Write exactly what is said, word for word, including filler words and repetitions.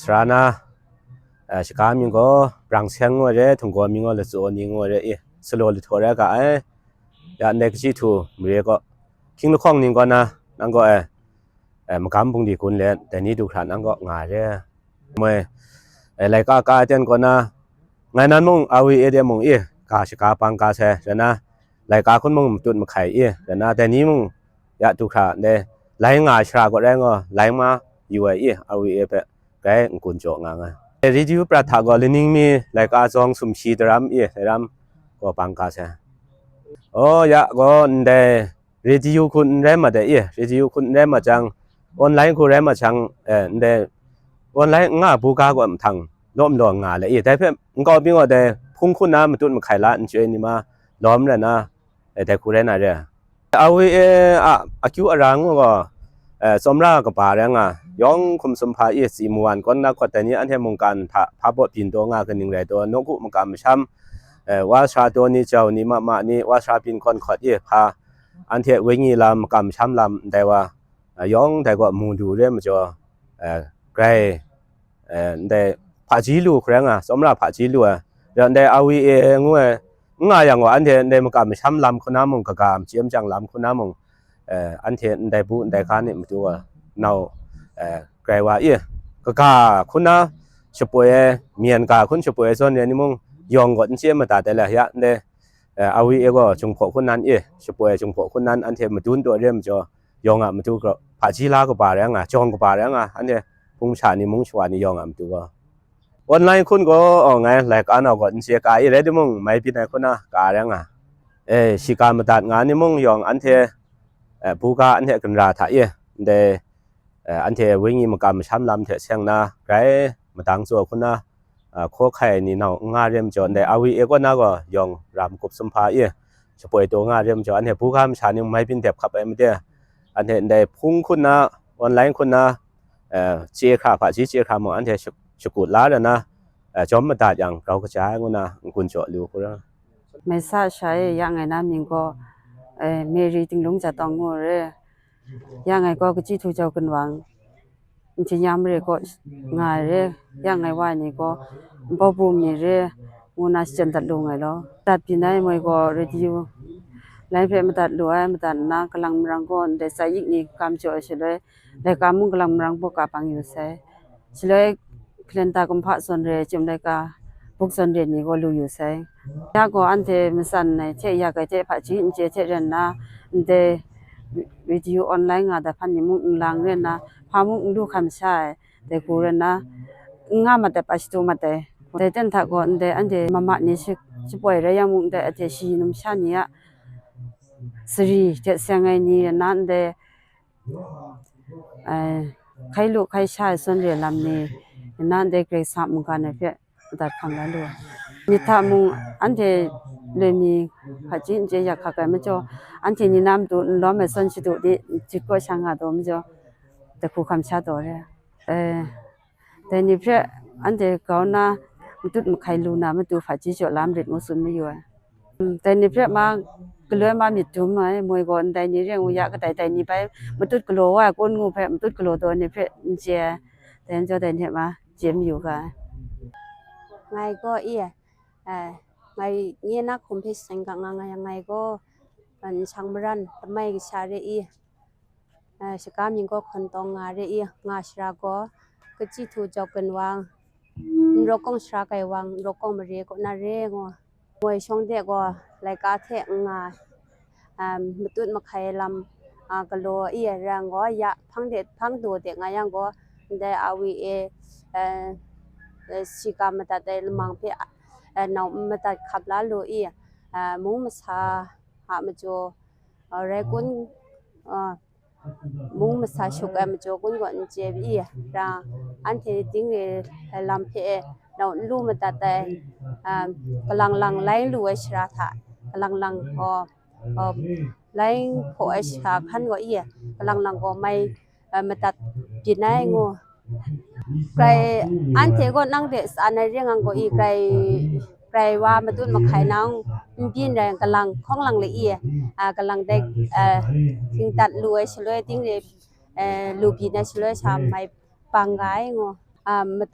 Sara na, eh, shaga mying gaw, Brang Seng ngu ai re, Htinggaw mying gaw, Latsaw ni ngu ai re, i, Salaw Lahtaw rai ga ai. Ya ndai kaji htu mare gaw, hkying lahkawng ning kaw na, nang gaw, eh, eh, magam bungli gun let, dai ni du hkra nang gaw nga ai re. Moi, eh, laika ka ai ten kaw na, ngai nan mung, R V A de mung, i, ga shaga bang ga sai, rai na, laika hkun mung matut mahkai, i, rai na, dai ni mung, ya du hkra ndai, lai nga ai shara gaw rai ngaw, lai ma yu ai, i, R V A hpe grai n-gun jaw nga nga. Radio prat hta gaw, laning mi laika zawng sumshi daram, i, daram gaw bang ga sai. Oh, ya gaw ndai radio hkun n rai mat ai, i, radio hkun n rai mat jang, online hku rai mat jang, eh, ndai online n nga buga gaw mahtang lawm law nga le, i, dai hpe nkau bing gaw dai hpung hkun na matut mahkai la n chyoi ni ma lawm rai na, eh, dai hku rai na re. R V A a akyu ara ngu gaw, eh, tsawmra kaba rai nga, yawng hkum sum hpa i tsi mawan kawn na hkawt dai ni anhte mungkan hta hpa baw byin taw nga kaning rai taw, nawku makam masham, eh, wa sara taw ni, jau ni, ma ma ni, wa sara byin hkawn hkawt i hpa, anhte wenyi lam, makam masham lam ndai wa, eh, yawng dai gaw mu lu re majaw, eh, grai, eh, ndai hpaji lu hkra nga, tsawmra hpaji lu ai, ya ndai R V A ngu ai, n nga yang gaw, anhte ndai makam masham lam hku na mung, kaga machye machyang lam hku na mung, eh, anhte ndai bu ndai ga ni matu gaw, nau, eh, grai wa i, kaga hku na shapoi ai, myen ga hkun shapoi ai zawn re ni mung, yawng gaw n chye madat ai le, ya ndai, eh, R V A gaw Jinghpaw hkun nan i, shapoi ai Jinghpaw hkun nan anhte madun taw re majaw, yawng a matu gaw hpaji la kaba rai nga, jawng kaba rai nga, anhte hpung sha ni, mung shawa ni yawng a matu gaw. Online hkun gaw, oh, ngai laika nau gaw n chye ka i, rai timung, mai byin ai hku na ka rai nga. Eh, shiga madat nga ni mung yawng anhte, eh, buga anhte ginra hta i, ndai, eh, anhte wenyi makam masham lam hte seng na, grai madang tsaw hku na, ah, hkaw hkai ai ni nau n nga re majaw, ndai R V A kaw na gaw yawng ram kup sum hpa i, shapoi taw nga re majaw, anhte buga masha ni mai byin dep hkap ai made, anhte ndai hpung hkun na, online hkun na, eh, chye hkra hpaji chye hkra mung anhte sha-, shakut la ra na, eh, jawm madat yang grau kaja ai ngu na n-gun jaw lu hku ra. Mai sa sha e, ya ngai na mying gaw, eh, Mary Tinglung Jatawng ngu re. Ya ngai gaw Kachyihtu Jau Ginwang, Njinyam re kaw nga ai re, ya ngai wa ai ni gaw Npawbum ni re, ngu na shachyen dat lu nngai law. Dat byin ai moi gaw radio lai hpe madat lu ai, madat nna, kalang marang gaw ndai tsai yik ni kam jaw ai shaloi, laika mung kalang marang baw ka pang yu sai. Shaloi, kalenta kumhpa zawn re, chyum laika buk zawn re ni gaw lu yu sai. Ya gaw anhte matsan ai hte yak ai hte hpaji n chye hte ren nna, ndai radio online nga dat hpan ni mung n lang ren nna, hpa mung n lu hkam sha ai, dai hku ren nna, n nga mat ai, pa shadu mat ai. Dai ten hta gaw ndai anhte mama ni shi-, shapoi rai yang mung, ndai anhte shi numsha ni a sari hte seng ai ni ren nna, ndai, eh, hkai lu hkai sha ai zawn re lam ni, ren nna ndai Karai Kasang mungkan ai hpe madat hkam la lu ai. Myit hta mung anhte loi mi hpaji n chye yak hkak ai majaw, anhte ni na matu n lawm ai zawn shadu di, jut kaw sha nga taw majaw, dai hku hkam sha taw re. Eh, dai ni hpe anhte grau nna matut mahkai lu na matu hpaji jaw la marit ngu tsun mayu ai. Mm, dai ni hpe ma, galoi ma myit dum ai, moi gaw ndai ni re ngu ya, kadai dai ni bai matut galaw wa ai kun ngu hpe, matut galaw taw ni hpe n chye ai, dai majaw dai ni hpe ma chye mayu ga ai. Ngai gaw i, eh, ngai nye na hkum hpe shatseng ga nga nga yang, ngai gaw, eh, nshang maran lamai kasha re i, eh, shaga mying gaw Hkawn Tawng nga re i, nga shara gaw Kachyihtu Jau Ginwang, Nrawkawng Sara Gaiwang, Nrawkawng Mare kaw na re ngu. Moi shawng de gaw laika hte n nga, um, matut mahkai lam, ah, galaw i, rai yang gaw, ya hpang de, hpang daw de nga yang gaw, ndai R V A, eh, eh, shiga madat ai lamang hpe, eh, nau n madat hkap la lu i, eh, mung masa a majaw, eh, rai kun, eh, mung masa shuk ai majaw kun gaw n chye i, ra, anhte ting re ai lam hpe e, nau n lu madat ai, ah, kalang lang lai lu ai shara hta, kalang lang, aw, aw, lai hpaw ai shara hkan gaw i, kalang lang gaw mai, ah, madat byin ai ngu. Grai, anhte gaw nang hte tsan ai ring ang gaw i, grai, grai wa matut mahkai nang n byin rai, kalang hkawng lang le i, ah, kalang dai, ah, htingdat lu ai shaloi ting re, eh, lu byin ai shaloi sha mai bang ga ai ngu. a, mata